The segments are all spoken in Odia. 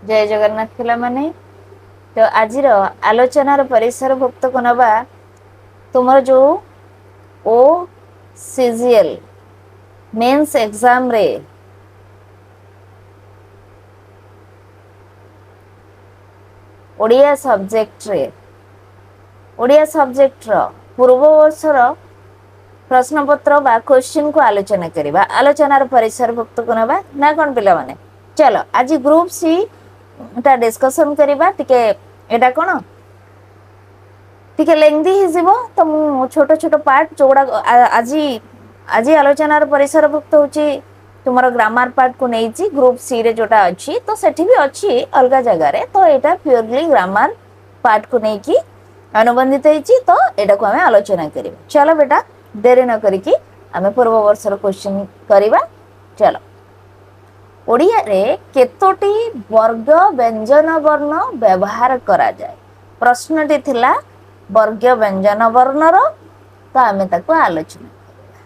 ଜୟ ଜଗନ୍ନାଥ ପିଲାମାନେ। ତ ଆଜିର ଆଲୋଚନାର ପରିସରଭୁକ୍ତକୁ ନେବା ତୁମର ଯୋଉ ଓ ସିଜିଏଲ ମେନ୍ସ ଏକ୍ଜାମରେ ଓଡ଼ିଆ ସବଜେକ୍ଟରେ ଓଡ଼ିଆ ସବଜେକ୍ଟର ପୂର୍ବ ବର୍ଷର ପ୍ରଶ୍ନପତ୍ର ବା କ୍ୱେଶ୍ଚିନ୍କୁ ଆଲୋଚନା କରିବା। ଆଲୋଚନାର ପରିସରଭୁକ୍ତକୁ ନେବା ନା କ'ଣ ପିଲାମାନେ? ଚାଲ ଆଜି ଗ୍ରୁପ ସି ଟା ଡିସ୍କସନ୍ କରିବା। ଟିକେ ଏଇଟା କ'ଣ ଟିକେ ଲେନ୍ଦି ହେଇଯିବ, ତ ମୁଁ ଛୋଟ ଛୋଟ ପାର୍ଟ ଯୋଉଗୁଡ଼ାକ ଆଜି ଆଜି ଆଲୋଚନାର ପରିସରଭୁକ୍ତ ହଉଛି ତୁମର ଗ୍ରାମାର ପାର୍ଟକୁ ନେଇଛି। ଗ୍ରୁପ ସି ରେ ଯୋଉଟା ଅଛି, ତ ସେଠି ବି ଅଛି ଅଲଗା ଜାଗାରେ, ତ ଏଇଟା ପିଓରଲି ଗ୍ରାମାର ପାର୍ଟକୁ ନେଇକି ଅନୁବନ୍ଧିତ ହେଇଛି, ତ ଏଇଟାକୁ ଆମେ ଆଲୋଚନା କରିବା। ଚାଲ ବେଟା, ଡେରି ନ କରିକି ଆମେ ପୂର୍ବ ବର୍ଷର କ୍ୱେଶ୍ଚିନ୍ କରିବା। ଚାଲ, ଓଡ଼ିଆରେ କେତୋଟି ବର୍ଗ ବ୍ୟଞ୍ଜନ ବର୍ଣ୍ଣ ବ୍ୟବହାର କରାଯାଏ? ପ୍ରଶ୍ନଟି ଥିଲା ବର୍ଗ ବ୍ୟଞ୍ଜନ ବର୍ଣ୍ଣର, ତ ଆମେ ତାକୁ ଆଲୋଚନା କରିବା।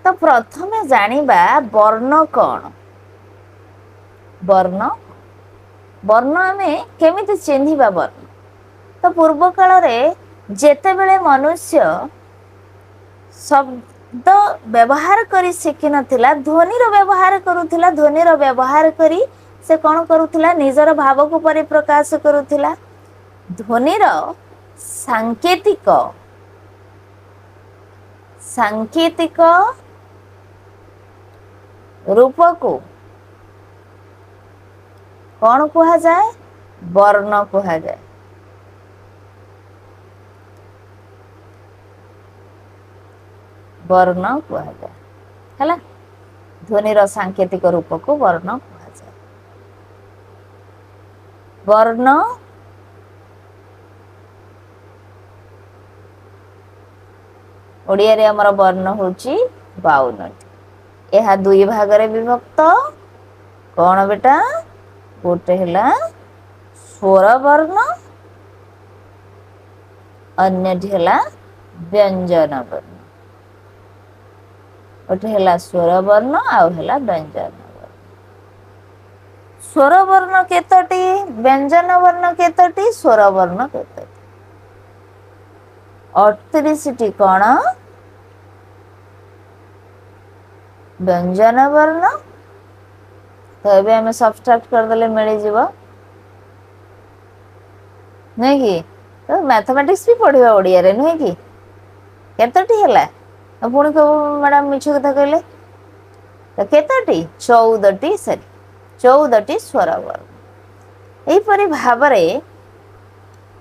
ତ ପ୍ରଥମେ ଜାଣିବା ବର୍ଣ୍ଣ କ'ଣ। ବର୍ଣ୍ଣ ବର୍ଣ୍ଣ ଆମେ କେମିତି ଚିହ୍ନିବା ବର୍ଣ୍ଣ? ତ ପୂର୍ବ କାଳରେ ଯେତେବେଳେ ମନୁଷ୍ୟ ଶବ୍ଦ ବ୍ୟବହାର କରି ଶିଖିନଥିଲା, ଧ୍ୱନିର ବ୍ୟବହାର କରୁଥିଲା। ଧ୍ୱନିର ବ୍ୟବହାର କରି ସେ କ'ଣ କରୁଥିଲା? ନିଜର ଭାବକୁ ପରିପ୍ରକାଶ କରୁଥିଲା। ଧ୍ୱନିର ସାଙ୍କେତିକ ରୂପକୁ କ'ଣ କୁହାଯାଏ? ବର୍ଣ୍ଣ କୁହାଯାଏ। ବର୍ଣ୍ଣ କୁହାଯାଏ। ହେଲା, ଧ୍ୱନିର ସାଙ୍କେତିକ ରୂପକୁ ବର୍ଣ୍ଣ କୁହାଯାଏ। ବର୍ଣ୍ଣ ଓଡ଼ିଆରେ ଆମର ବର୍ଣ୍ଣ ହଉଛି 52ଟି। ଏହା ଦୁଇ ଭାଗରେ ବିଭକ୍ତ। କ'ଣ ବେଟା? ଗୋଟେ ହେଲା ସ୍ୱର ବର୍ଣ୍ଣ, ଅନ୍ୟଟି ହେଲା ବ୍ୟଞ୍ଜନ ବର୍ଣ୍ଣ। ଗୋଟେ ହେଲା ସ୍ୱର ବର୍ଣ୍ଣ, ଆଉ ହେଲା ବ୍ୟଞ୍ଜନ ବର୍ଣ୍ଣ। ସ୍ୱର ବର୍ଣ୍ଣ କେତୋଟି? ବ୍ୟଞ୍ଜନ ବର୍ଣ୍ଣ କେତୋଟି? ସ୍ୱର ବର୍ଣ୍ଣ କେତୋଟି? 38ଟି। କ'ଣ ବ୍ୟଞ୍ଜନ ବର୍ଣ୍ଣ? ତ ଏବେ ଆମେ ସବଷ୍ଟ୍ରାକ୍ଟ କରିଦେଲେ ମିଳିଯିବ, ନୁହେଁ କି? ତ ମ୍ୟାଥମେଟିକ୍ସ ବି ପଢିବା ଓଡ଼ିଆରେ, ନୁହେଁ କି? କେତୋଟି ହେଲା? ଆଉ ପୁଣି କହିବ ମ୍ୟାଡ଼ାମ ମିଛ କଥା କହିଲେ। ତ କେତୋଟି? 14ଟି। ସରି, 14ଟି ସ୍ୱର ବର୍ଣ୍ଣ। ଏହିପରି ଭାବରେ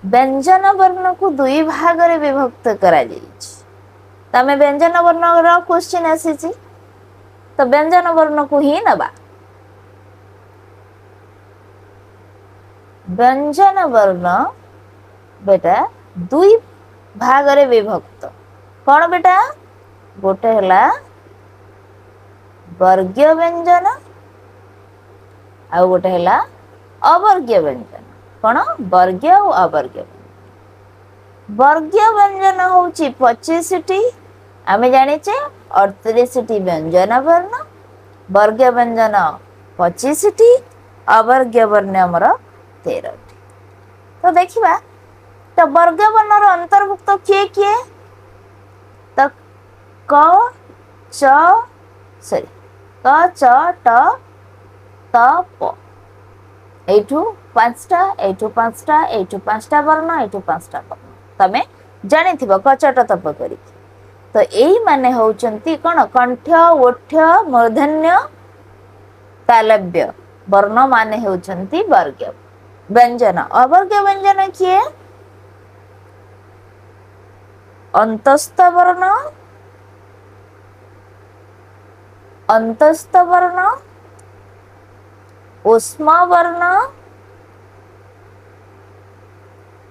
ବ୍ୟଞ୍ଜନ ବର୍ଣ୍ଣକୁ ଦୁଇ ଭାଗରେ ବିଭକ୍ତ କରାଯାଇଛି। ତ ଆମେ ବ୍ୟଞ୍ଜନ ବର୍ଣ୍ଣର କ୍ୱେଶ୍ଚିନ୍ ଆସିଛି, ତ ବ୍ୟଞ୍ଜନ ବର୍ଣ୍ଣକୁ ହିଁ ନେବା। ବ୍ୟଞ୍ଜନ ବର୍ଣ୍ଣ ବେଟା ଦୁଇ ଭାଗରେ ବିଭକ୍ତ। କ'ଣ ବେଟା? ଗୋଟେ ହେଲା ବର୍ଗୀୟ ବ୍ୟଞ୍ଜନ, ଆଉ ଗୋଟେ ହେଲା ଅବର୍ଗୀୟ ବ୍ୟଞ୍ଜନ। କ'ଣ? ବର୍ଗୀୟ ଆଉ ଅବର୍ଗୀୟ। ବର୍ଗୀୟ ବ୍ୟଞ୍ଜନ ହଉଛି 25ଟି। ଆମେ ଜାଣିଛେ 38ଟି ବ୍ୟଞ୍ଜନ ବର୍ଣ୍ଣ। ବର୍ଗୀୟ ବ୍ୟଞ୍ଜନ 25ଟି, ଅବର୍ଗୀୟ ବର୍ଣ୍ଣ ଆମର 13ଟି। ତ ଦେଖିବା, ତ ବର୍ଗ ବର୍ଣ୍ଣର ଅନ୍ତର୍ଭୁକ୍ତ କିଏ କିଏ? ତ କ ଚ, ସରି, କ ଚ ଟ ତ ପ। ଏଇଠୁ 5ଟା, ଏଇଠୁ 5ଟା, ଏଇଠୁ 5ଟା ବର୍ଣ୍ଣ, ଏଇଠୁ 5ଟା ବର୍ଣ୍ଣ। ତମେ ଜାଣିଥିବ କଚଟ ତପ କରିକି। ତ ଏଇମାନେ ହଉଛନ୍ତି କ'ଣ? କଣ୍ଠ, ଓଠ୍ୟ, ମୂର୍ଧନ୍ୟ, ତାଲବ୍ୟ ବର୍ଣ୍ଣ ମାନେ ହେଉଛନ୍ତି ବର୍ଗୀୟ ବ୍ୟଞ୍ଜନ। ଅବର୍ଗୀୟ ବ୍ୟଞ୍ଜନ କିଏ? ଅନ୍ତସ୍ଥ ବର୍ଣ୍ଣ, ଅନ୍ତସ୍ଥ ବର୍ଣ୍ଣ, ଉଷ୍ମ ବର୍ଣ୍ଣ,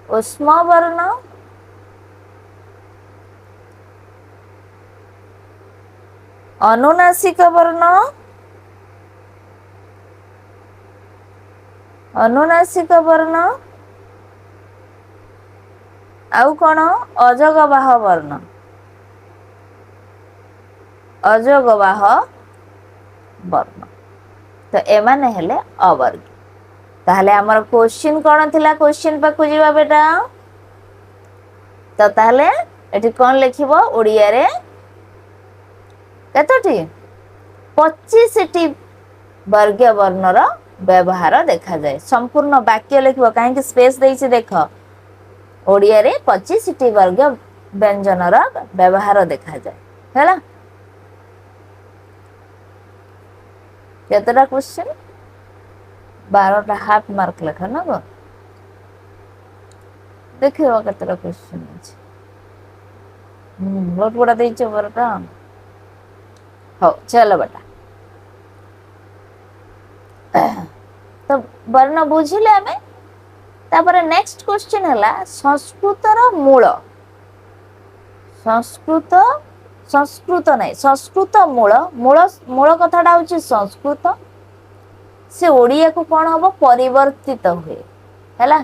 ଉଷ୍ମ ବର୍ଣ୍ଣ, ଅନୁନାସିକ ବର୍ଣ୍ଣ, ଅନୁନାସିକ ବର୍ଣ୍ଣ, ଆଉ କ'ଣ? ଅଜଗବାହ ବର୍ଣ୍ଣ, ଅଜଗବାହ ବର୍ଣ୍ଣ। ତ ଏମାନେ ହେଲେ ଅବର୍ଗ। ତାହେଲେ ଆମର କ୍ୱେଶ୍ଚିନ୍ କଣ ଥିଲା? କ୍ୱେଶ୍ଚିନ୍ ପାଖକୁ ଯିବା ବେଟା। ତ ତାହେଲେ ଏଠି କଣ ଲେଖିବ? ଓଡ଼ିଆରେ କେତୋଟି? 25ଟି ବର୍ଗୀୟ ବର୍ଣ୍ଣର ବ୍ୟବହାର ଦେଖାଯାଏ। ସମ୍ପୂର୍ଣ୍ଣ ବାକ୍ୟ ଲେଖିବ, କାହିଁକି ସ୍ପେସ୍ ଦେଇଛି ଦେଖ। ଓଡ଼ିଆରେ 25ଟି ବର୍ଗ ବ୍ୟଞ୍ଜନର ବ୍ୟବହାର ଦେଖାଯାଏ। ହେଲା, କେତେଟା କ୍ୱେଶ୍ଚିନ୍? 12ଟା, ହାଫ୍ ମାର୍କ ଲେଖା ନବ। ଦେଖିବ କେତେଟା କ୍ୱେଶ୍ଚିନ୍ ଅଛି। ବହୁତ ଗୁଡ଼ା ଦେଇଛ, 12ଟା। ହଉ ଚାଲ ବେଟା। ତ ବର୍ଣ୍ଣ ବୁଝିଲେ ଆମେ। ତାପରେ ନେକ୍ସଟ କ୍ୱେଶ୍ଚିନ୍ ହେଲା ସଂସ୍କୃତର ମୂଳ। ସଂସ୍କୃତ, ସଂସ୍କୃତ ନାହିଁ, ସଂସ୍କୃତ ମୂଳ, ମୂଳ ମୂଳ କଥାଟା ହଉଛି ସଂସ୍କୃତ। ସେ ଓଡ଼ିଆକୁ କଣ ହବ? ପରିବର୍ତ୍ତିତ ହୁଏ। ହେଲା,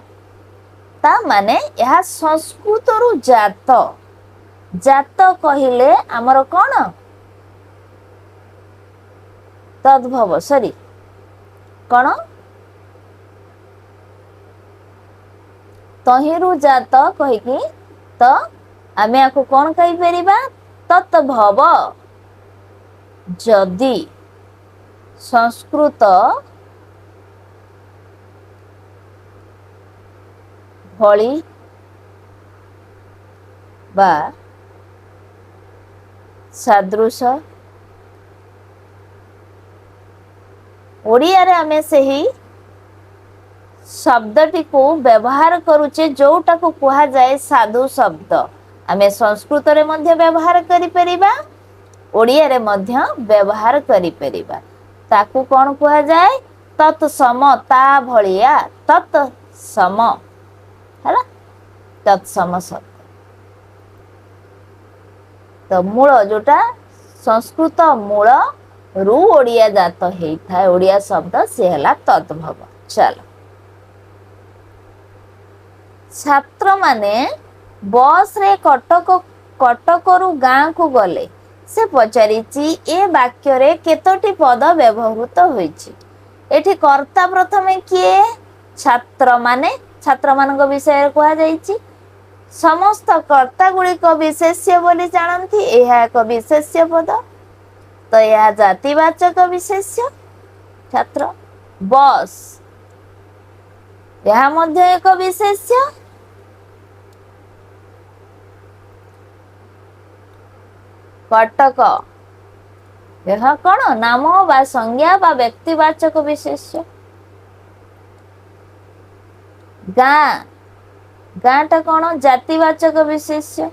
ତା ମାନେ ଏହା ସଂସ୍କୃତରୁ ଜାତ। ଜାତ କହିଲେ ଆମର କଣ? ତଦ୍ଭବ, ସରି, କଣ? ତହିଁରୁ ଜାତ କହିକି ତ ଆମେ ଆକୁ କଣ କହିପାରିବା? ତଦ୍ଭବ। ଯଦି ସଂସ୍କୃତ ଭଳି ବା ସାଦୃଶ ଓଡ଼ିଆରେ ଆମେ ସେହି ଶବ୍ଦଟିକୁ ବ୍ୟବହାର କରୁଛେ ଯୋଉଟାକୁ କୁହାଯାଏ ସାଧୁ ଶବ୍ଦ। ଆମେ ସଂସ୍କୃତରେ ମଧ୍ୟ ବ୍ୟବହାର କରିପାରିବା, ଓଡ଼ିଆରେ ମଧ୍ୟ ବ୍ୟବହାର କରିପାରିବା। ତାକୁ କଣ କୁହାଯାଏ? ତତ୍ସମ, ତା ଭଳିଆ, ତତ୍ସମ। ହେଲା, ତତ୍ସମ ଶବ୍ଦ। ତ ମୂଳ ଯୋଉଟା ସଂସ୍କୃତ ମୂଳ ରୁ ଓଡ଼ିଆ ଜାତ ହେଇଥାଏ, ଓଡ଼ିଆ ଶବ୍ଦ, ସେ ହେଲା ତଦ୍ଭବ। ଚାଲ, ଛାତ୍ରମାନେ ବସରେ କଟକ କଟକରୁ ଗାଁକୁ ଗଲେ। ସେ ପଚାରିଛି ଏ ବାକ୍ୟରେ କେତୋଟି ପଦ ବ୍ୟବହୃତ ହୋଇଛି? ଏଠି କର୍ତ୍ତା ପ୍ରଥମେ କିଏ? ଛାତ୍ରମାନେ। ଛାତ୍ରମାନଙ୍କ ବିଷୟରେ କୁହାଯାଇଛି। ସମସ୍ତ କର୍ତ୍ତା ଗୁଡ଼ିକ ବିଶେଷ୍ୟ ବୋଲି ଜାଣନ୍ତି। ଏହା ଏକ ବିଶେଷ୍ୟ ପଦ, ତ ଏହା ଜାତିବାଚକ ବିଶେଷ୍ୟ ଛାତ୍ର। ବସ୍, ଏହା ମଧ୍ୟ ଏକ ବିଶେଷ୍ୟ। କଟକ, ଏହା କଣ? ନାମ ବା ସଂଜ୍ଞା ବା ବ୍ୟକ୍ତିବାଚକ ବିଶେଷ୍ୟ। ଗାଁ, ଗାଁଟା କଣ? ଜାତିବାଚକ ବିଶେଷ୍ୟ।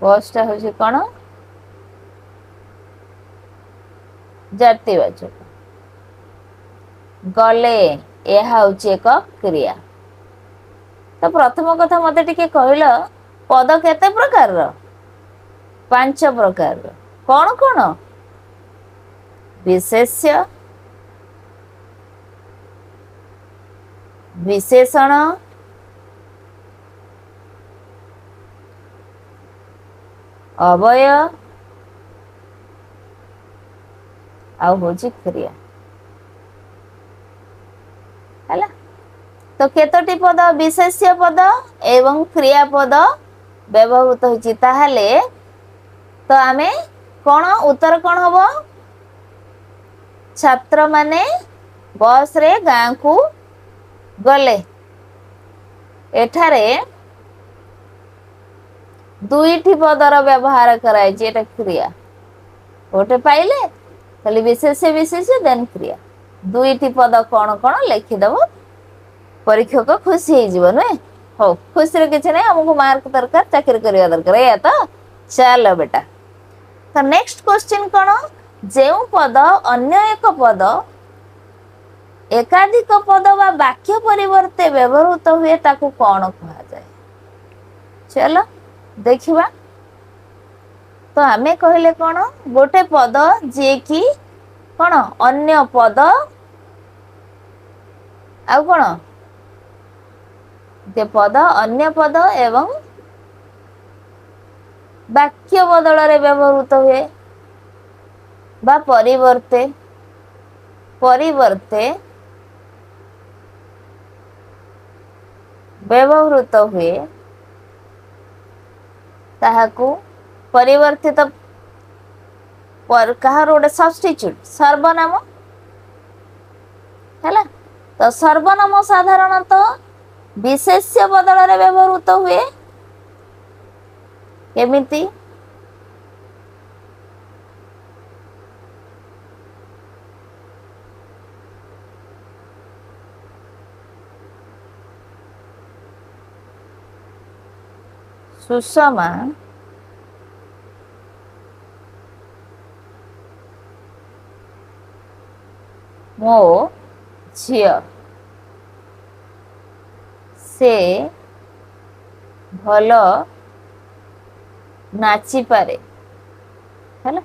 ବସଟା ହଉଛି କଣ? ଜାତିବାଚକ। ଗଲେ, ଏହା ହଉଛି ଏକ କ୍ରିୟା। ତ ପ୍ରଥମ କଥା ମତେ ଟିକେ କହିଲ, ପଦ କେତେ ପ୍ରକାରର? 5 ପ୍ରକାରର। କଣ କଣ? ବିଶେଷ୍ୟ, ବିଶେଷଣ, ଅବ୍ୟୟ ଆଉ ହଉଛି କ୍ରିୟା। ହେଲା, ତ କେତୋଟି ପଦ? ବିଶେଷ୍ୟ ପଦ ଏବଂ କ୍ରିୟା ପଦ ବ୍ୟବହୃତ ହେଇଛି। ତାହେଲେ ତ ଆମେ କଣ ଉତ୍ତର କଣ ହବ? ଛାତ୍ରମାନେ ବସରେ ଗାଁକୁ ଗଲେ। ଏଠାରେ 2ଟି ପଦର ବ୍ୟବହାର କରାଯାଇଛି, ଏଟା କ୍ରିୟା। ଗୋଟେ ପାଇଲେ ଖାଲି ବିଶେଷ୍ୟ, ବିଶେଷ୍ୟ, ଦେନ୍ କ୍ରିୟା। 2ଟି ପଦ କଣ କଣ ଲେଖିଦବ, ପରୀକ୍ଷକ ଖୁସି ହେଇଯିବ, ନୁହେଁ? ହଉ, ଖୁସିରେ କିଛି ନାହିଁ, ଆମକୁ ମାର୍କ ଦରକାର, ଚାକିରି କରିବା ଦରକାର, ଏଇଆ ତ। ଚାଲ ବେଟା, ତ ନେକ୍ସଟ କ୍ୱେଶ୍ଚିନ୍ କଣ? ଯେଉଁ ପଦ ଅନ୍ୟ ଏକ ପଦ, ଏକାଧିକ ପଦ ବା ବାକ୍ୟ ପରିବର୍ତ୍ତେ ବ୍ୟବହୃତ ହୁଏ ତାକୁ କଣ କୁହାଯାଏ? ଚାଲ ଦେଖିବା। ତ ଆମେ କହିଲେ କଣ? ଗୋଟେ ପଦ ଯିଏକି କଣ ଅନ୍ୟ ପଦ ଆଉ କଣ ଯେ ପଦ ଅନ୍ୟ ପଦ ଏବଂ ବାକ୍ୟ ବଦଳରେ ବ୍ୟବହୃତ ହୁଏ ବା ପରିବର୍ତ୍ତେ, ପରିବର୍ତ୍ତେ ବ୍ୟବହୃତ ହୁଏ ତାହାକୁ ପରିବର୍ତ୍ତିତ, କାହାର ଗୋଟେ ସବଷ୍ଟିଚ୍ୟୁଟ, ସର୍ବନାମ ହେଲା। ତ ସର୍ବନାମ ସାଧାରଣତଃ ବିଶେଷ୍ୟ ବଦଳରେ ବ୍ୟବହୃତ ହୁଏ। କେମିତି? ସୁଷମା ମୋ ଝିଅ, ସେ ଭଲ ନାଚିପାରେ। ହେଲା,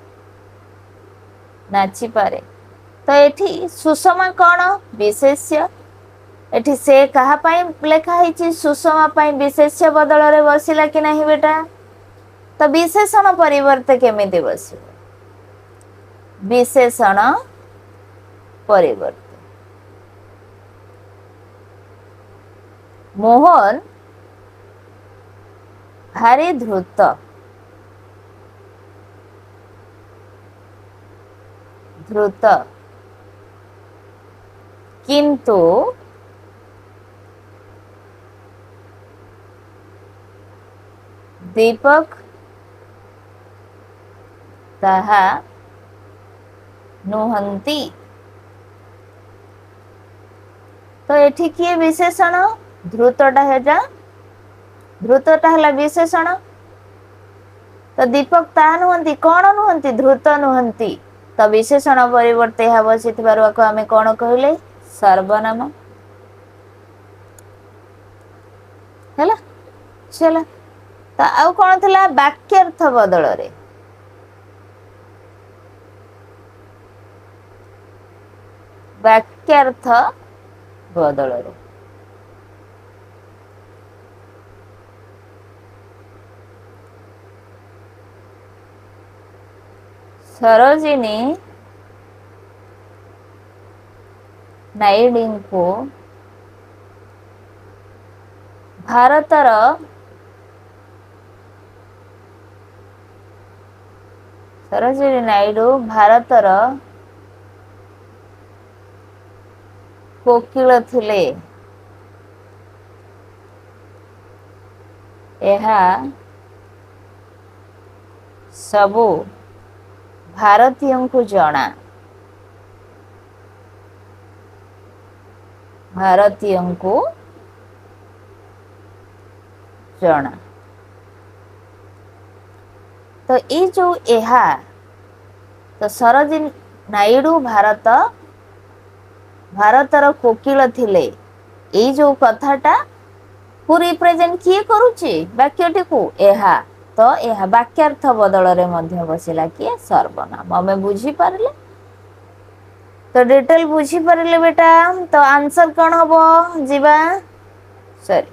ନାଚିପାରେ। ତ ଏଠି ସୁଷମା କଣ? ବିଶେଷ୍ୟ। ଏଠି ସେ କାହା ପାଇଁ ଲେଖା ହେଇଛି? ସୁଷମା ପାଇଁ ବିଶେଷ୍ୟ ବଦଳରେ ବସିଲା କି ନାହିଁ ବେଟା? ତ ବିଶେଷଣ ପରିବର୍ତ୍ତେ କେମିତି ବସିବ? ବିଶେଷଣ ପରିବର୍ତ୍ତେ ମୋହନ ଭାରି ଧୃତ, ଧୃତ, କିନ୍ତୁ ଦୀପକ ତାହା ନୁହନ୍ତି। ତ ଏଠି କିଏ ବିଶେଷଣ? ଧୃତଟା ହେଲା, ଧୃତଟା ହେଲା ବିଶେଷଣ। ତ ଦୀପକ ତାହା ନୁହନ୍ତି, କଣ ନୁହନ୍ତି? ଧୃତ ନୁହନ୍ତି। ତ ବିଶେଷଣ ପରିବର୍ତ୍ତେ ଏହା ବସିଥିବାରୁ ଆକୁ ଆମେ କଣ କହିଲେ? ସର୍ବନାମ। ହେଲା, ଚାଲ। ତ ଆଉ କଣ ଥିଲା? ବାକ୍ୟାର୍ଥ ବଦଳରେ। ବାକ୍ୟାର୍ଥ ବଦଳରେ ସରୋଜିନୀ ନାଇଡୁଙ୍କୁ ଭାରତର ସରୋଜିନୀ ନାଇଡୁ ଭାରତର କୋକିଳ ଥିଲେ, ଏହା ସବୁ ଭାରତୀୟଙ୍କୁ ଜଣା। ଭାରତୀୟଙ୍କୁ ଜଣା। ତ ଏଇ ଯୋଉ ଏହା, ତ ସରୋଜିନୀ ନାଇଡୁ ଭାରତର କୋକିଳ ଥିଲେ, ଏଇ ଯୋଉ କଥାଟା କୁ ରିପ୍ରେଜେଣ୍ଟ କିଏ କରୁଛି ବାକ୍ୟଟିକୁ? ଏହା। ତ ଏହା ବାକ୍ୟାର୍ଥ ବଦଳରେ ମଧ୍ୟ ବସିଲା କିଏ? ସର୍ବନାମ। ଆମେ ବୁଝିପାରିଲେ ତ? ଡିଟେଲ ବୁଝିପାରିଲେ ବେଟା? ତ ଆନ୍ସର କଣ ହବ? ଯିବା ସରି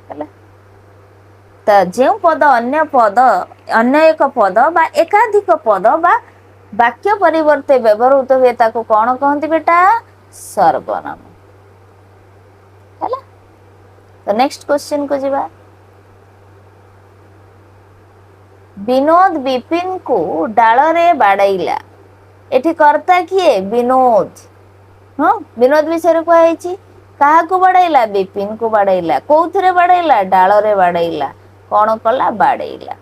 ହେଲା। ତ ଯେଉଁ ପଦ ଅନ୍ୟ ପଦ, ଅନ୍ୟ ଏକ ପଦ ବା ଏକାଧିକ ପଦ ବା ବାକ୍ୟ ପରିବର୍ତ୍ତେ ବ୍ୟବହୃତ ହୁଏ ତାକୁ କଣ କହନ୍ତି ବେଟା? ସର୍ବନାମ। ହେଲା, ତ ନେକ୍ସଟ କ୍ୱେଶ୍ଚିନ୍ କୁ ଯିବା। ବିନୋଦ ବିପିନକୁ ଡାଳରେ ବାଡ଼େଇଲା। ଏଠି କର୍ତ୍ତା କିଏ? ବିନୋଦ। ହଁ, ବିନୋଦ ବିଷୟରେ କୁହାହେଇଛି। କାହାକୁ ବାଡ଼େଇଲା? ବିପିନକୁ ବାଡ଼େଇଲା। କୋଉଥିରେ ବାଡ଼େଇଲା? ଡାଳରେ ବାଡ଼େଇଲା। କଣ କଲା? ବାଡ଼େଇଲା।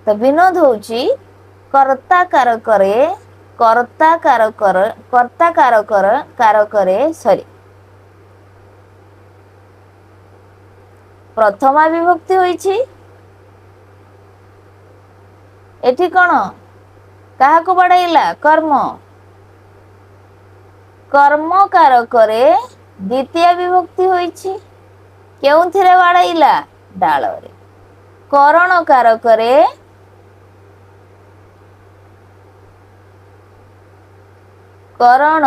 ତ ବିନୋଦ ହଉଛି କର୍ତ୍ତା କାରକରେ, କର୍ତ୍ତା କାରକର, କର୍ତ୍ତା କାରକର, କାରକରେ, ସରି, ପ୍ରଥମା ବିଭକ୍ତି ହୋଇଛି। ଏଠି କଣ? କାହାକୁ ବାଡ଼େଇଲା? କର୍ମ। କର୍ମ କାରକରେ ଦ୍ୱିତୀୟ ବିଭକ୍ତି ହୋଇଛି। କେଉଁଥିରେ ବାଡ଼େଇଲା? ଡାଳରେ। କରଣ କାରକରେ କରଣ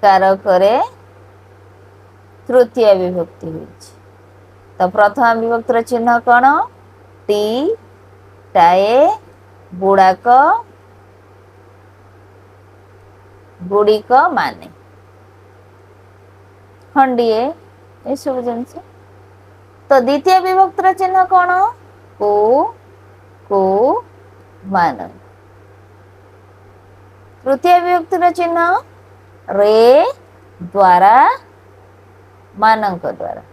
କାରକରେ ତୃତୀୟ ବିଭକ୍ତି ହୋଇଛି। ତ ପ୍ରଥମା ବିଭକ୍ତିର ଚିହ୍ନ କଣ? ଟି, ଟାଏ, ଗୁଡାକ, ଗୁଡ଼ିକ ମାନେ। ଖଣ୍ଡିଏ ଏସବୁ ଜିନିଷ। ତ ଦ୍ଵିତୀୟ ବିଭକ୍ତିର ଚିହ୍ନ କଣ? କୁ, କୁ, ମାନ। ତୃତୀୟ ବିଭକ୍ତିର ଚିହ୍ନ ରେ, ଦ୍ଵାରା, ମାନଙ୍କ ଦ୍ଵାରା।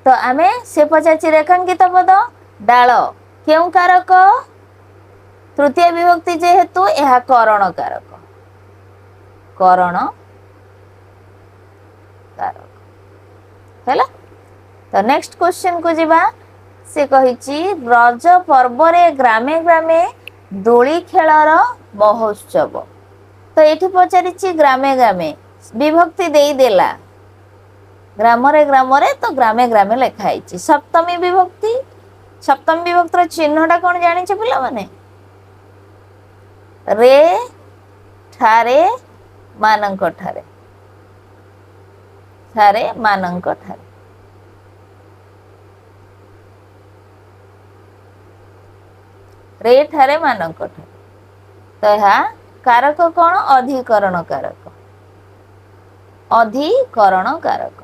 ତ ଆମେ ସେ ପଚାରିଛି ରେଖାଙ୍କିତ ପଦ ଡାଳ କେଉଁ କାରକ? ତୃତୀୟ ବିଭକ୍ତି ଯେହେତୁ ଏହା କରଣ କାରକ। କରଣ କାରକ ହେଲା। ତ ନେକ୍ସଟ କ୍ୱେଶ୍ଚନ କୁ ଯିବା। ସେ କହିଛି ରଜ ପର୍ବରେ ଗ୍ରାମେ ଗ୍ରାମେ ଦୋଳି ଖେଳର ମହୋତ୍ସବ। ତ ଏଠି ପଚାରିଛି ଗ୍ରାମେ ଗ୍ରାମେ, ବିଭକ୍ତି ଦେଇଦେଲା ଗ୍ରାମରେ ଗ୍ରାମରେ, ତ ଗ୍ରାମେ ଗ୍ରାମେ ଲେଖା ହେଇଛି। ସପ୍ତମୀ ବିଭକ୍ତି, ସପ୍ତମୀ ବିଭକ୍ତିର ଚିହ୍ନଟା କଣ ଜାଣିଛ ପିଲାମାନେ? ରେ, ଠାରେ, ମାନଙ୍କ ଠାରେ, ଠାରେ, ମାନଙ୍କ ଠାରେ। ରେ, ଠାରେ, ମାନଙ୍କ ଠାରେ। ତ ଏହା କାରକ କଣ? ଅଧିକରଣ କାରକ। ଅଧିକରଣ କାରକ।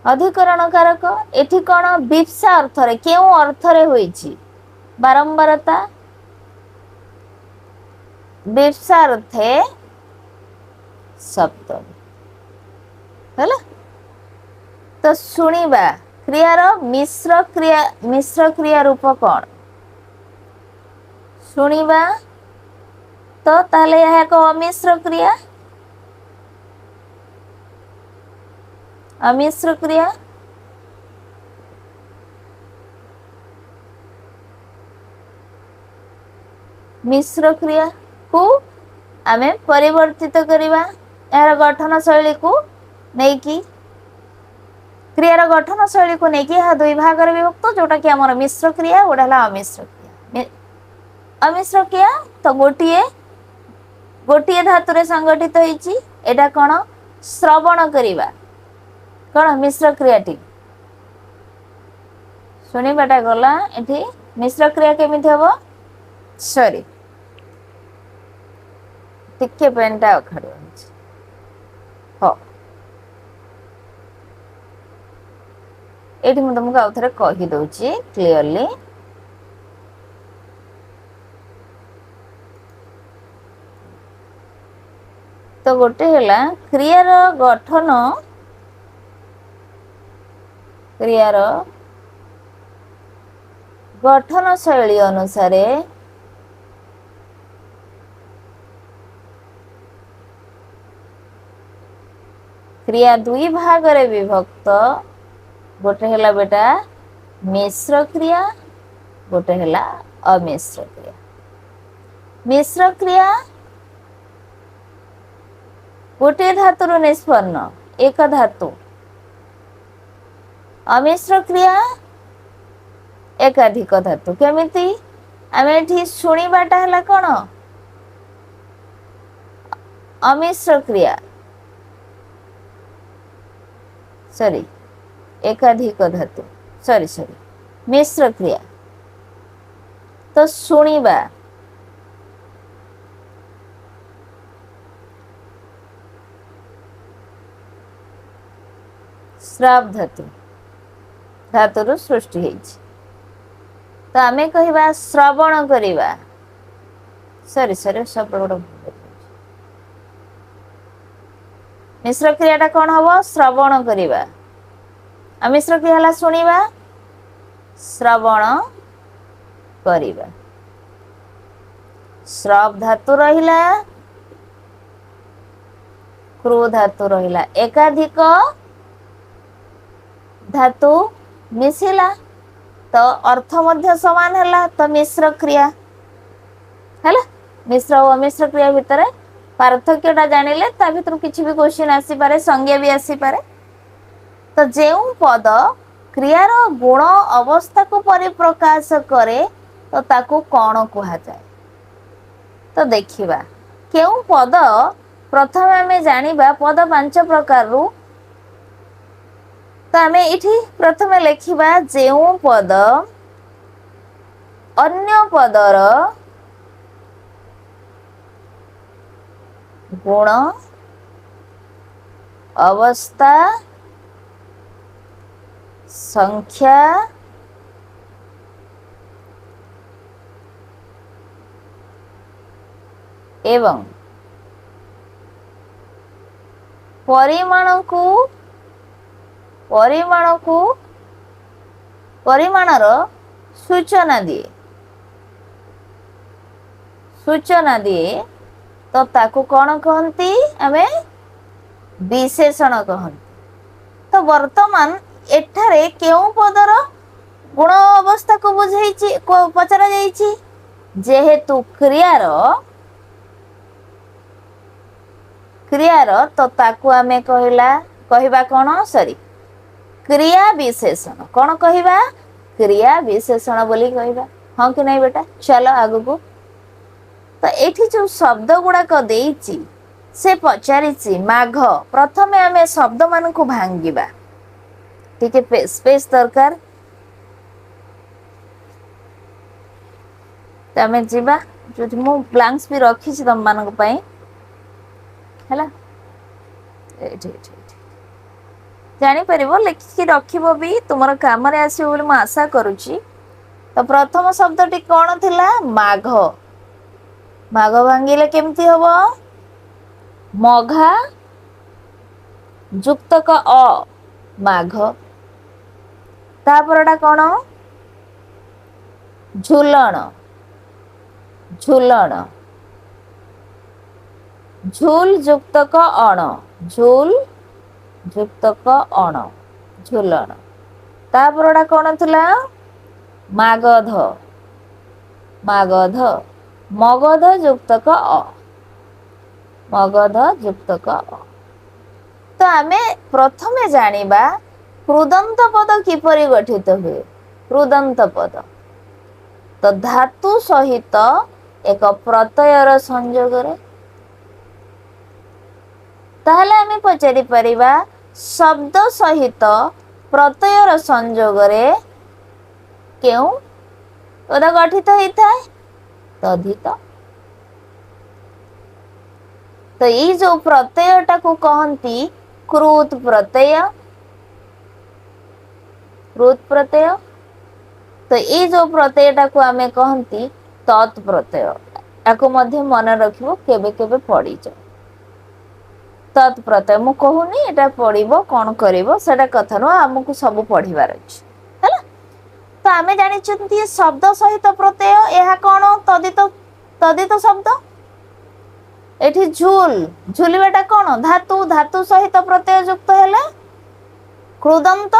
ଅଧିକରଣ କାରକ ଏଠି କଣ? ବିପ୍ସା ଅର୍ଥରେ, କେଉଁ ଅର୍ଥରେ ହୋଇଛି? ବାରମ୍ବାରତା, ବିପ୍ସା ଅର୍ଥେ ସପ୍ତମୀ ହେଲା। ତ ଶୁଣିବା କ୍ରିୟାର ମିଶ୍ର କ୍ରିୟା, ମିଶ୍ର କ୍ରିୟା ରୂପ କଣ? ଶୁଣିବା, ତ ତାହେଲେ ଏହା ଏକ ଅମିଶ୍ର କ୍ରିୟା। ଅମିଶ୍ର କ୍ରିୟା। ମିଶ୍ର କ୍ରିୟାକୁ ଆମେ ପରିବର୍ତ୍ତିତ କରିବା ଏହାର ଗଠନ ଶୈଳୀକୁ ନେଇକି। କ୍ରିୟାର ଗଠନ ଶୈଳୀକୁ ନେଇକି ଏହା ଦୁଇ ଭାଗରେ ବିଭକ୍ତ, ଯୋଉଟା କି ଆମର ମିଶ୍ର କ୍ରିୟା, ଗୋଟେ ହେଲା ଅମିଶ୍ର କ୍ରିୟା। ଅମିଶ୍ର କ୍ରିୟା ତ ଗୋଟିଏ ଗୋଟିଏ ଧାତୁରେ ସଂଗଠିତ ହେଇଛି। ଏଇଟା କଣ? ଶ୍ରବଣ କରିବା। କଣ ମିଶ୍ର କ୍ରିୟାଟି? ଶୁଣିବାଟା ଗଲା, ଏଠି ମିଶ୍ର କ୍ରିୟା କେମିତି ହବ? ସରି, ଟିକେ ପେନଟା ଅଖାଡୁଆ ଅଛି। ହଁ, ଏଇଠି ମୁଁ ତମକୁ ଆଉ ଥରେ କହିଦଉଛି କ୍ଲିୟରଲି। ତ ଗୋଟେ ହେଲା କ୍ରିୟାର ଗଠନ, କ୍ରିୟାର ଗଠନ ଶୈଳୀ ଅନୁସାରେ କ୍ରିୟା ଦୁଇ ଭାଗରେ ବିଭକ୍ତ। ଗୋଟେ ହେଲା ବେଟା ମିଶ୍ର କ୍ରିୟା, ଗୋଟେ ହେଲା ଅମିଶ୍ର କ୍ରିୟା। ମିଶ୍ର କ୍ରିୟା ଗୋଟିଏ ଧାତୁରୁ ନିଷ୍ପନ୍ନ, ଏକ ଧାତୁ। ଅମିଶ୍ର କ୍ରିୟା ଏକାଧିକ ଧାତୁ। କେମିତି? ଆମେ ଏଠି ଶୁଣିବାଟା ହେଲା କଣ? ଅମିଶ୍ର କ୍ରିୟା, ସରି, ଏକାଧିକ ଧାତୁ, ସରି ସରି, ମିଶ୍ର କ୍ରିୟା। ତ ଶୁଣିବା ଶ୍ରାବ ଧାତୁ, ଧାତୁରୁ ସୃଷ୍ଟି ହେଇଛି। ତ ଆମେ କହିବା ଶ୍ରବଣ କରିବା, ସରି ସରି, ସବୁ ଗୋଟେ ମିଶ୍ର କ୍ରିୟାଟା କଣ ହବ? ଶ୍ରବଣ କରିବା। ଆଉ ମିଶ୍ର କ୍ରିୟା ହେଲା ଶୁଣିବା, ଶ୍ରବଣ କରିବା। ଶ୍ରବ ଧାତୁ ରହିଲା, କ୍ରୁ ଧାତୁ ରହିଲା, ଏକାଧିକ ଧାତୁ ମିଶିଲା ତ ଅର୍ଥ ମଧ୍ୟ ସମାନ ହେଲା, ତ ମିଶ୍ର କ୍ରିୟା ହେଲା। ମିଶ୍ର ଓ ଅମିଶ୍ର କ୍ରିୟା ଭିତରେ ପାର୍ଥକ୍ୟଟା ଜାଣିଲେ ତା ଭିତରୁ କିଛି ବି କ୍ୱେଶ୍ଚିନ୍ ଆସିପାରେ, ସଂଜ୍ଞା ବି ଆସିପାରେ। ତ ଯେଉଁ ପଦ କ୍ରିୟାର ଗୁଣ ଅବସ୍ଥାକୁ ପରିପ୍ରକାଶ କରେ, ତ ତାକୁ କଣ କୁହାଯାଏ? ତ ଦେଖିବା କେଉଁ ପଦ। ପ୍ରଥମେ ଆମେ ଜାଣିବା ପଦ 5 ପ୍ରକାରରୁ। ତ ଆମେ ଏଇଠି ପ୍ରଥମେ ଲେଖିବା, ଯେଉଁ ପଦ ଅନ୍ୟ ପଦର ଗୁଣ, ଅବସ୍ଥା, ସଂଖ୍ୟା ଏବଂ ପରିମାଣକୁ ପରିମାଣର ସୂଚନା ଦିଏ, ସୂଚନା ଦିଏ, ତ ତାକୁ କଣ କହନ୍ତି? ଆମେ ବିଶେଷଣ କହନ୍ତି। ତ ବର୍ତ୍ତମାନ ଏଠାରେ କେଉଁ ପଦର ଗୁଣ ଅବସ୍ଥାକୁ ବୁଝେଇଛି, ପଚରା ଯାଇଛି? ଯେହେତୁ କ୍ରିୟାର, ତ ତାକୁ ଆମେ କହିବା କଣ? ସରି, କ୍ରିୟା ବିଶେଷଣ। କଣ କହିବା? କ୍ରିୟା ବିଶେଷଣ ବୋଲି କହିବା, ହଁ କି ନାଇଁ ବେଟା? ଚାଲ ଆଗକୁ। ତ ଏଇଠି ଯୋଉ ଶବ୍ଦ ଗୁଡାକ ଦେଇଛି, ସେ ପଚାରିଛି ମାଘ। ପ୍ରଥମେ ଆମେ ଶବ୍ଦ ମାନଙ୍କୁ ଭାଙ୍ଗିବା, ଟିକେ ସ୍ପେସ୍ ଦରକାର। ତ ଆମେ ଯିବା ଯୋଉଠି ମୁଁ ବ୍ଲାଙ୍କସ ବି ରଖିଛି ତମମାନଙ୍କ ପାଇଁ, ହେଲା? ଏଇଠି, ଏଇଠି, ଏଇଠି ଜାଣିପାରିବ, ଲେଖିକି ରଖିବ ବି, ତୁମର କାମରେ ଆସିବ ବୋଲି ମୁଁ ଆଶା କରୁଛି। ତ ପ୍ରଥମ ଶବ୍ଦଟି କଣ ଥିଲା? ମାଘ। ମାଘ ଭାଙ୍ଗିଲେ କେମିତି ହବ? ମଘା ଯୁକ୍ତକ ଅ, ମାଘ। ତାପରଟା କଣ? ଝୁଲଣ। ଝୁଲଣ, ଝୁଲ ଯୁକ୍ତକ ଅଣ, ଝୁଲ ଯୁକ୍ତକ ଅଣ, ଝୁଲଣ। ତାପରଟା କଣ ଥିଲା? ମାଗଧ। ମାଗଧ, ମଗଧ ଯୁକ୍ତକ ଅ, ମଗଧ ଯୁକ୍ତକ ଅ। ତ ଆମେ ପ୍ରଥମେ ଜାଣିବା କୃଦନ୍ତ ପଦ କିପରି ଗଠିତ ହୁଏ। କୃଦନ୍ତ ପଦ ତ ଧାତୁ ସହିତ ଏକ ପ୍ରତ୍ୟୟର ସଂଯୋଗରେ। ତାହେଲେ ଆମେ ପଚାରି ପାରିବା, ଶବ୍ଦ ସହିତ ପ୍ରତ୍ୟୟର ସଂଯୋଗରେ କେଉଁ ପଦ ଗଠିତ ହେଇଥାଏ? ତଦ୍ଧିତ। ତ ଏଇ ଯୋଉ ପ୍ରତ୍ୟୟଟାକୁ କହନ୍ତି କୃତ୍ ପ୍ରତ୍ୟୟ। କୃତ୍ ପ୍ରତ୍ୟୟ। ତ ଏଇ ଯୋଉ ପ୍ରତ୍ୟୟଟାକୁ ଆମେ କହନ୍ତି ତତ୍ ପ୍ରତ୍ୟୟ। ତାକୁ ମଧ୍ୟ ମନେ ରଖିବ, କେବେ କେବେ ପଡିଯାଏ ତତ୍ ପ୍ରତ୍ୟୟ। ମୁଁ କହୁନି ଏଟା ପଡିବ, କଣ କରିବ ସେଟା କଥା ନୁହଁ, ଆମକୁ ସବୁ ପଢିବାର ଅଛି, ହେଲା? ତ ଆମେ ଜାଣିଛନ୍ତି ଶବ୍ଦ ସହିତ ପ୍ରତ୍ୟୟ, ଏହା କଣ? ତଦିତ। ତଦିତ ଶବ୍ଦ। ଏଠି ଝୁଲ, ଝୁଲିବାଟା କଣ? ଧାତୁ। ଧାତୁ ସହିତ ପ୍ରତ୍ୟୟ ଯୁକ୍ତ ହେଲେ କୃଦନ୍ତ।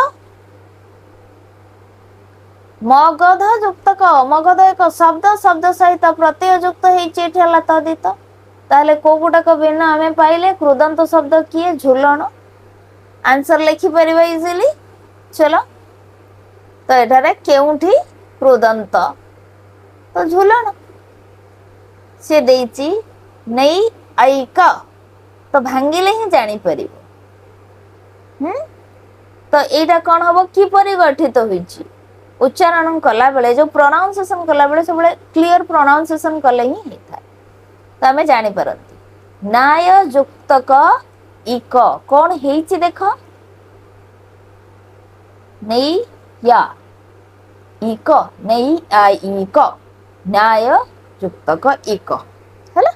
ମଗଧ ଯୁକ୍ତକ, ମଗଧ ଏକ ଶବ୍ଦ, ଶବ୍ଦ ସହିତ ପ୍ରତ୍ୟୟ ଯୁକ୍ତ ହେଇଛି, ଏଠି ହେଲା ତଦିତ। ତାହେଲେ କୋଉ ଗୁଟାକ ଭିନ୍ନ ଆମେ ପାଇଲେ? କୃଦନ୍ତ ଶବ୍ଦ କିଏ? ଝୁଲଣ। Answer ଲେଖିପାରିବା easily. ଚଲ, ତ ଏଠାରେ କେଉଁଠି କୃଦନ୍ତ? ତ ଝୁଲଣ। ସେ ଦେଇଛି ନେଇ ଐକ, ତ ଭାଙ୍ଗିଲେ ହିଁ ଜାଣିପାରିବ। ହୁଁ ତ ଏଇଟା କଣ ହବ? କିପରି ଗଠିତ ହୋଇଛି? ଉଚ୍ଚାରଣ କଲା ବେଳେ, ଯୋଉ ପ୍ରନାଉନ୍ସିଏସନ କଲା ବେଳେ ସବୁବେଳେ କ୍ଲିୟର ପ୍ରନାଉନ୍ସିଏସନ କଲେ ହିଁ ହେଇଥାଏ, ତ ଆମେ ଜାଣିପାରନ୍ତି। ନାୟ ଯୁକ୍ତକ ଇକ, କଣ ହେଇଛି ଦେଖ। ନେଇ ୟା ଇକ, ନେଇ ଇକ, ନ୍ୟାୟ ଯୁକ୍ତକ ଇକ, ହେଲା?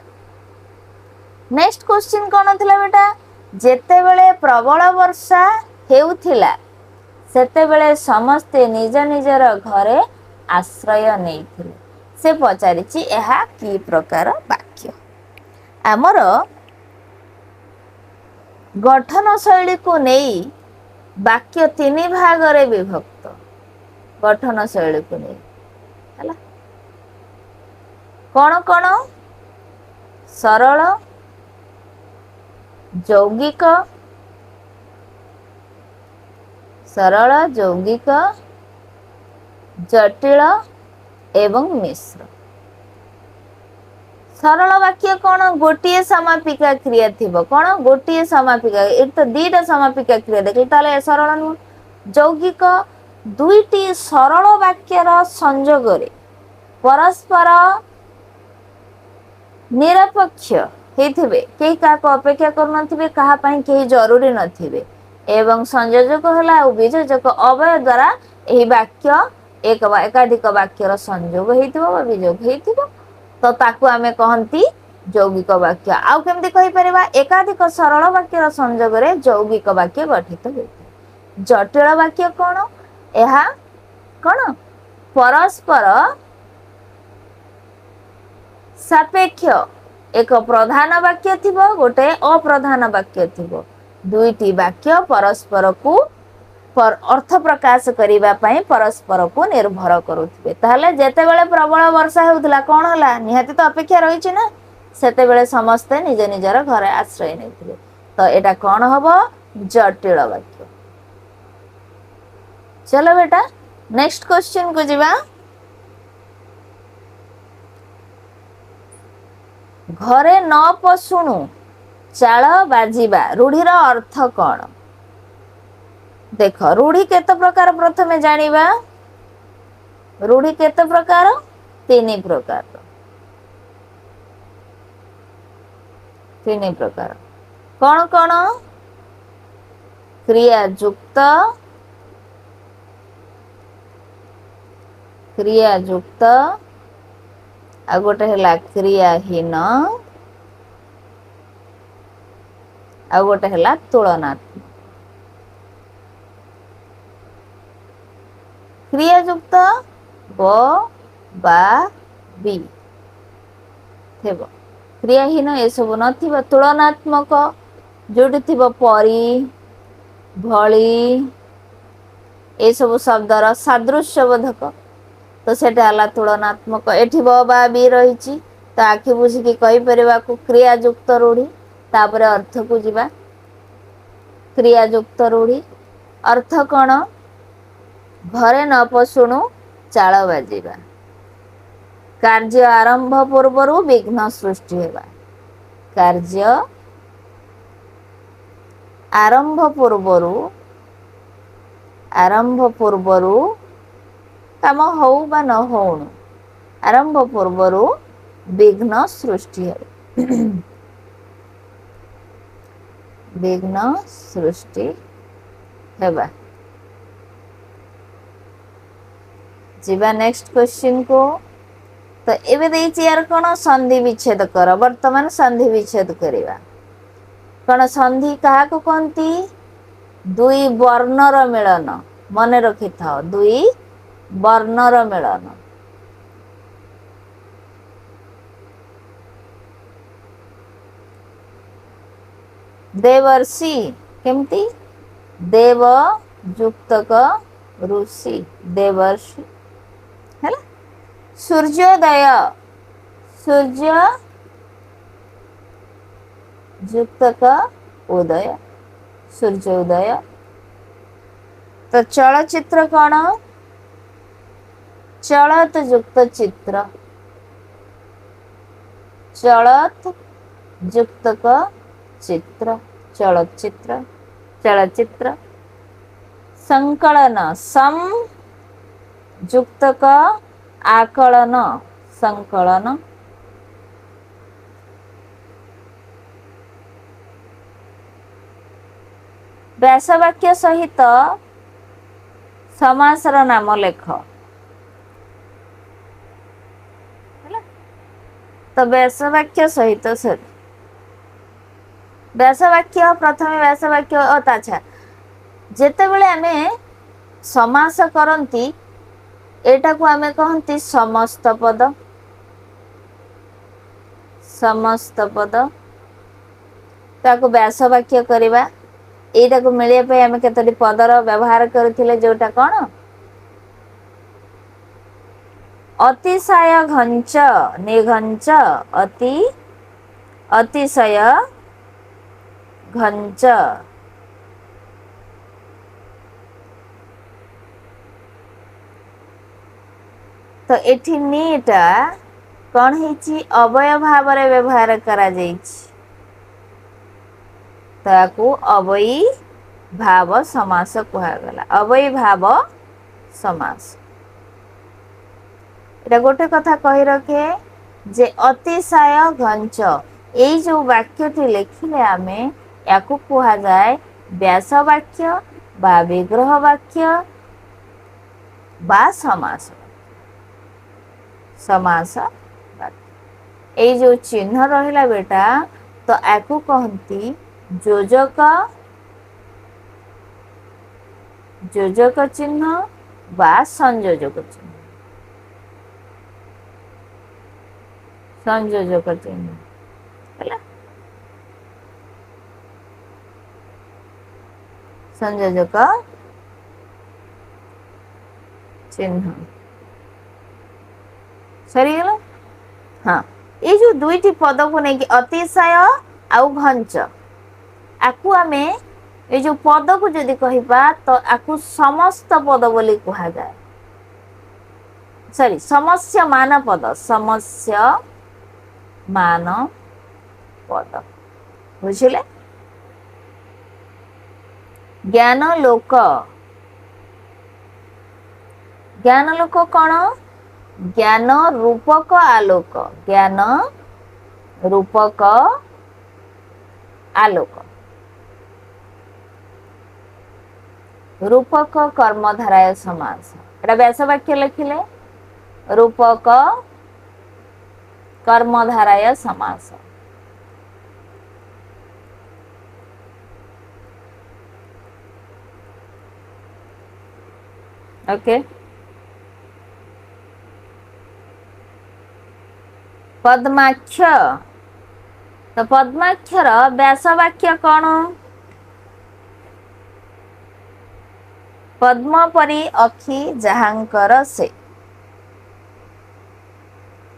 ନେକ୍ସଟ କ୍ୱେଶ୍ଚିନ୍ କଣ ଥିଲା ବେଟା? ଯେତେବେଳେ ପ୍ରବଳ ବର୍ଷା ହେଉଥିଲା, ସେତେବେଳେ ସମସ୍ତେ ନିଜ ନିଜର ଘରେ ଆଶ୍ରୟ ନେଇଥିଲେ। ସେ ପଚାରିଛି ଏହା କି ପ୍ରକାର ବାକ୍ୟ? ଆମର ଗଠନ ଶୈଳୀକୁ ନେଇ ବାକ୍ୟ ତିନି ଭାଗରେ ବିଭକ୍ତ। ଗଠନ ଶୈଳୀକୁ ନେଇ, ହେଲା? କଣ କଣ? ସରଳ, ଯୌଗିକ, ସରଳ, ଯୌଗିକ, ଜଟିଳ ଏବଂ ମିଶ୍ର। ସରଳ ବାକ୍ୟ କଣ? ଗୋଟିଏ ସମାପିକା କ୍ରିୟା ଥିବ। କଣ? ଗୋଟିଏ ସମାପିକା। ଏଠି ତ ଦିଟା ସମାପିକା କ୍ରିୟା ଦେଖିଲେ, ତାହେଲେ ସରଳ ନୁହଁ। ଯୌଗିକ, ଦୁଇଟି ସରଳ ବାକ୍ୟର ସଂଯୋଗରେ ପରସ୍ପର ନିରପେକ୍ଷ ହେଇଥିବେ, କେହି କାହାକୁ ଅପେକ୍ଷା କରୁନଥିବେ, କାହା ପାଇଁ କେହି ଜରୁରୀ ନଥିବେ, ଏବଂ ସଂଯୋଜକ ହେଲା ଆଉ ବିଯୋଜକ ଅବ୍ୟୟ ଦ୍ଵାରା ଏହି ବାକ୍ୟ ଏକ ବା ଏକାଧିକ ବାକ୍ୟର ସଂଯୋଗ ହେଇଥିବ ବା ବିଯୋଗ ହେଇଥିବ, ତ ତାକୁ ଆମେ କହନ୍ତି ଯୌଗିକ ବାକ୍ୟ। ଆଉ କେମିତି କହିପାରିବା? ଏକାଧିକ ସରଳ ବାକ୍ୟର ସଂଯୋଗରେ ଯୌଗିକ ବାକ୍ୟ ଗଠିତ ହୋଇଥାଏ। ଜଟିଳ ବାକ୍ୟ କଣ? ଏହା କଣ? ପରସ୍ପର ସାପେକ୍ଷ ଏକ ପ୍ରଧାନ ବାକ୍ୟ ଥିବ, ଗୋଟେ ଅପ୍ରଧାନ ବାକ୍ୟ ଥିବ। ଦୁଇଟି ବାକ୍ୟ ପରସ୍ପରକୁ ଅର୍ଥ ପ୍ରକାଶ କରିବା ପାଇଁ ପରସ୍ପରକୁ ନିର୍ଭର କରୁଥିବେ। ତାହେଲେ ଯେତେବେଳେ ପ୍ରବଳ ବର୍ଷା ହେଉଥିଲା, କଣ ହେଲା? ନିହାତି ତ ଅପେକ୍ଷା ରହିଛି ନା, ସେତେବେଳେ ସମସ୍ତେ ନିଜ ନିଜର ଘରେ ଆଶ୍ରୟ ନେଇଥିଲେ। ତ ଏଇଟା କଣ ହବ? ଜଟିଳ ବାକ୍ୟ। ଚଲୋ ବେଟା, ନେକ୍ସଟ କ୍ୱେଶ୍ଚିନ୍ କୁ ଯିବା। ଘରେ ନ ପଶୁଣୁ ଚାଳ ବାଜିବା ରୂଢିର ଅର୍ଥ କଣ? ଦେଖ, ରୂଢି କେତେ ପ୍ରକାର ପ୍ରଥମେ ଜାଣିବା। ରୂଢି କେତେ ପ୍ରକାର? ତିନି ପ୍ରକାର। ତିନି ପ୍ରକାର କଣ କଣ? କ୍ରିୟାଯୁକ୍ତ, କ୍ରିୟାଯୁକ୍ତ, ଆଉ ଗୋଟେ ହେଲା କ୍ରିୟାହୀନ, ଆଉ ଗୋଟେ ହେଲା ତୁଳନାତ୍ମକ। କ୍ରିୟାଯୁକ୍ତ ବ, ବା, ବି ଥିବ। କ୍ରିୟାହୀନ ଏସବୁ ନଥିବ। ତୁଳନାତ୍ମକ ଯୋଉଠି ଥିବ ପରି, ଭଳି, ଏସବୁ ଶବ୍ଦର ସାଦୃଶ୍ୟବୋଧକ, ତ ସେଟା ହେଲା ତୁଳନାତ୍ମକ। ଏଠି ବ, ବା, ବି ରହିଛି, ତ ଆଖି ବୁଝିକି କହିପାରିବାକୁ କ୍ରିୟାଯୁକ୍ତ ରୂଢି। ତାପରେ ଅର୍ଥକୁ ଯିବା। କ୍ରିୟାଯୁକ୍ତ ରୂଢି ଅର୍ଥ କଣ? ଘରେ ନ ପଶୁଣୁ ଚାଳ ବାଜିବା। କାର୍ଯ୍ୟ ଆରମ୍ଭ ପୂର୍ବରୁ ବିଘ୍ନ ସୃଷ୍ଟି ହେବା। କାର୍ଯ୍ୟ ଆରମ୍ଭ ପୂର୍ବରୁ, ଆରମ୍ଭ ପୂର୍ବରୁ କାମ ହଉ ବା ନ ହଉଣୁ, ଆରମ୍ଭ ପୂର୍ବରୁ ବିଘ୍ନ ସୃଷ୍ଟି ହେବ। ବିଘ୍ନ ସୃଷ୍ଟି ହେବା। ଯିବା ନେକ୍ସଟ କ୍ୱେଶ୍ଚିନ୍ କୁ। ତ ଏବେ ଦେଇଛି ୟାର କଣ? ସନ୍ଧି ବିଚ୍ଛେଦ କର। ବର୍ତ୍ତମାନ ସନ୍ଧି ବିଚ୍ଛେଦ କରିବା। କଣ ସନ୍ଧି କାହାକୁ କହନ୍ତି? ଦୁଇ ବର୍ଣ୍ଣର ମିଳନ। ମନେ ରଖିଥାଅ, ଦୁଇ ବର୍ଣ୍ଣର ମିଳନ। ଦେବର୍ଷି କେମିତି? ଦେବ ଯୁକ୍ତକ ଋଷି, ଦେବର୍ଷି ହେଲା। ସୂର୍ଯ୍ୟୋଦୟ, ସୂର୍ଯ୍ୟ ଯୁକ୍ତକ ଉଦୟ, ସୂର୍ଯ୍ୟୋଦୟ। ତ ଚଳଚିତ୍ର କଣ? ଚଳତ ଯୁକ୍ତ ଚିତ୍ର, ଚଳତ ଯୁକ୍ତକ ଚିତ୍ର, ଚଳଚ୍ଚିତ୍ର, ଚଳଚ୍ଚିତ୍ର। ସଂକଳନ, ସମ୍ ଯୁକ୍ତକ ଆକଳନ, ସଂକଳନ। ବ୍ୟାସବାକ୍ୟ ସହିତ ସମାସର ନାମ ଲେଖ। ହେଲା ତ ବ୍ୟାସବାକ୍ୟ ସହିତ, ସରି, ବ୍ୟାସବାକ୍ୟ ପ୍ରଥମେ ବ୍ୟାସବାକ୍ୟ। ଓ ଆଚ୍ଛା, ଯେତେବେଳେ ଆମେ ସମାସ କରନ୍ତି ଏଟାକୁ ଆମେ କହନ୍ତି ସମସ୍ତ ପଦ। ସମସ୍ତ ପଦ ତାକୁ ବ୍ୟାସବାକ୍ୟ କରିବା। ଏଇଟାକୁ ମିଳିବା ପାଇଁ ଆମେ କେତୋଟି ପଦର ବ୍ୟବହାର କରିଥିଲେ, ଯୋଉଟା କଣ? ଅତିଶୟ ଘଞ୍ଚ, ନିଘଞ୍ଚ, ଅତି, ଅତିଶୟ ଘଞ୍ଚ। ତ ଏଠି ନିଟା କଣ ହେଇଛି? ଅବୟ ଭାବରେ ବ୍ୟବହାର କରାଯାଇଛି, ତାକୁ ଅବୟୀ ଭାବ ସମାସ କୁହାଗଲା। ଅବୟୀ ଭାବ ସମାସ। ଏଇଟା ଗୋଟେ କଥା କହି ରଖେ ଯେ ଅତିଶୟ ଘଞ୍ଚ, ଏଇ ଯୋଉ ବାକ୍ୟଟି ଲେଖିଲେ ଆମେ, ୟାକୁ କୁହାଯାଏ ବ୍ୟାସ ବାକ୍ୟ ବା ବିଗ୍ରହ ବାକ୍ୟ ବା ସମାସ। ସମାସ ବାକ୍ୟ। ଏଇ ଯୋଉ ଚିହ୍ନ ରହିଲା ବେଟା, ତ ୟାକୁ କହନ୍ତି ଯୋଜକ, ଯୋଜକ ଚିହ୍ନ ବା ସଂଯୋଜକ ଚିହ୍ନ। ସଂଯୋଜକ ଚିହ୍ନ ହେଲା, ସଂଯୋଜକ ଚିହ୍ନ। ସରିଗଲା। ହଁ, ଏଇ ଯୋଉ ଦୁଇଟି ପଦକୁ ନେଇକି ଅତିଶୟ ଆଉ ଘଞ୍ଚ, ଆକୁ ଆମେ ଏଇ ଯୋଉ ପଦକୁ ଯଦି କହିବା ତ ଆକୁ ସମସ୍ତ ପଦ ବୋଲି କୁହାଯାଏ। ସରି, ସମସ୍ୟମାନ ପଦ, ସମସ୍ୟମାନ ପଦ। ବୁଝିଲେ? ଜ୍ଞାନ ଲୋକ। ଜ୍ଞାନ ଲୋକ କଣ? ଜ୍ଞାନ ରୂପକ ଆଲୋକ। ଜ୍ଞାନ ରୂପକ ଆଲୋକ। ରୂପକ କର୍ମଧାରାୟ ସମାସ। ଏଟା ବ୍ୟାସ ବାକ୍ୟ ଲେଖିଲେ, ରୂପକ କର୍ମଧାରାୟ ସମାସ। ଓକେ। ପଦ୍ମାକ୍ଷ। ତ ପଦ୍ମାକ୍ଷର ବ୍ୟାସ ବାକ୍ୟ କଣ? ପଦ୍ମ ପରି ଅଖି ଯାହାଙ୍କର ସେ।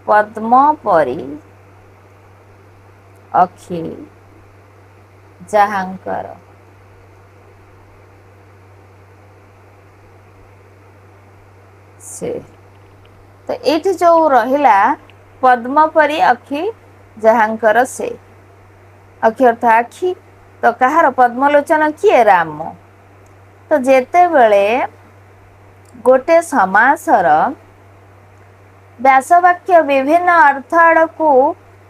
ପଦ୍ମ ପରି ଅଖି ଯାହାଙ୍କର ସେ। ତ ଏଇଠି ଯୋଉ ରହିଲା ପଦ୍ମ ପରି ଅଖି ଯାହାଙ୍କର ସେ, ଅଖି ଅର୍ଥ ଆଖି, ତ କାହାର? ପଦ୍ମଲୋଚନ କିଏ? ରାମ। ତ ଯେତେବେଳେ ଗୋଟେ ସମାସର ବ୍ୟାସବାକ୍ୟ ବିଭିନ୍ନ ଅର୍ଥ ଆଡ଼କୁ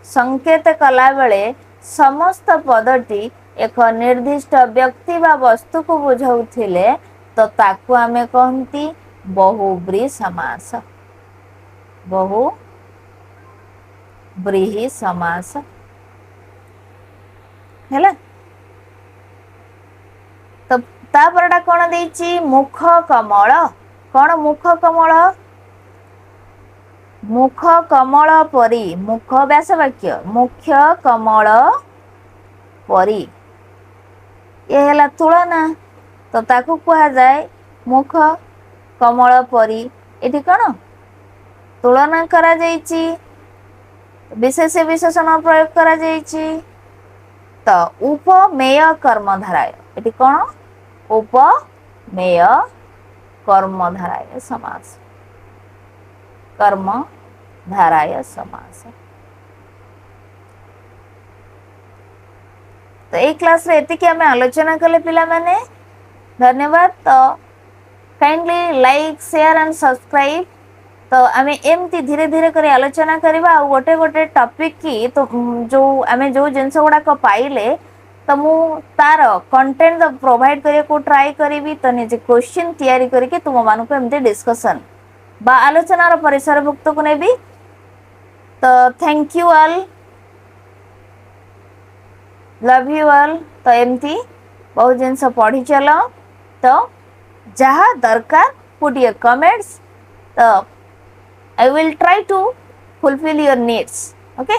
ସଂକେତ କଲାବେଳେ ସମସ୍ତ ପଦଟି ଏକ ନିର୍ଦ୍ଦିଷ୍ଟ ବ୍ୟକ୍ତି ବା ବସ୍ତୁକୁ ବୁଝାଉଥିଲେ, ତ ତାକୁ ଆମେ କହନ୍ତି ବହୁବ୍ରୀ ସମାସ। ବହୁ ବ୍ରୀହି ସମାସ ହେଲା। ତ ତାପରଟା କଣ ଦେଇଛି? ମୁଖ କମଳ। କଣ ମୁଖ କମଳ? ମୁଖ କମଳ ପରି। ମୁଖ ବ୍ୟାସ ବାକ୍ୟ, ମୁଖ୍ୟ କମଳ ପରି। ଏ ହେଲା ତୁଳନା, ତ ତାକୁ କୁହାଯାଏ ମୁଖ କମଳ ପରି। ଏଠି କଣ ତୁଳନା କରାଯାଇଛି? ବିଶେଷ ବିଶେଷଣ ପ୍ରୟୋଗ କରାଯାଇଛି। ତ ଉପମେୟ କର୍ମଧାରାୟ। ଏଠି କଣ? ଉପମେୟ କର୍ମଧାରାୟ ସମାସ। କର୍ମ ଧାରାୟ ସମାସ। ତ ଏଇ କ୍ଲାସରେ ଏତିକି ଆମେ ଆଲୋଚନା କଲେ ପିଲାମାନେ, ଧନ୍ୟବାଦ। ତ kindly like, share and subscribe. ତ ଆମେ ଏମିତି ଧୀରେ ଧୀରେ କରି ଆଲୋଚନା କରିବା ଆଉ ଗୋଟେ ଗୋଟେ ଟପିକ୍ କି ତ ଯୋଉ ଆମେ ଯୋଉ ଜିନିଷ ଗୁଡାକ ପାଇଲେ, ତ ମୁଁ ତାର କଣ୍ଟେଣ୍ଟ ପ୍ରୋଭାଇଡ କରିବାକୁ ଟ୍ରାଏ କରିବି। ତ ନିଜେ କ୍ୱେଶ୍ଚିନ୍ ତିଆରି କରିକି ତୁମମାନଙ୍କୁ ଏମିତି ଡିସ୍କସନ୍ ବା ଆଲୋଚନାର ପରିସରଭୁକ୍ତକୁ ନେବି। ତ thank you all, love you all. ତ ଏମିତି ବହୁତ ଜିନିଷ ପଢି ଚାଲ, ତ ଯାହା ଦରକାର ପୁଟ୍ your comments, ତ I will try to fulfill your needs. Okay.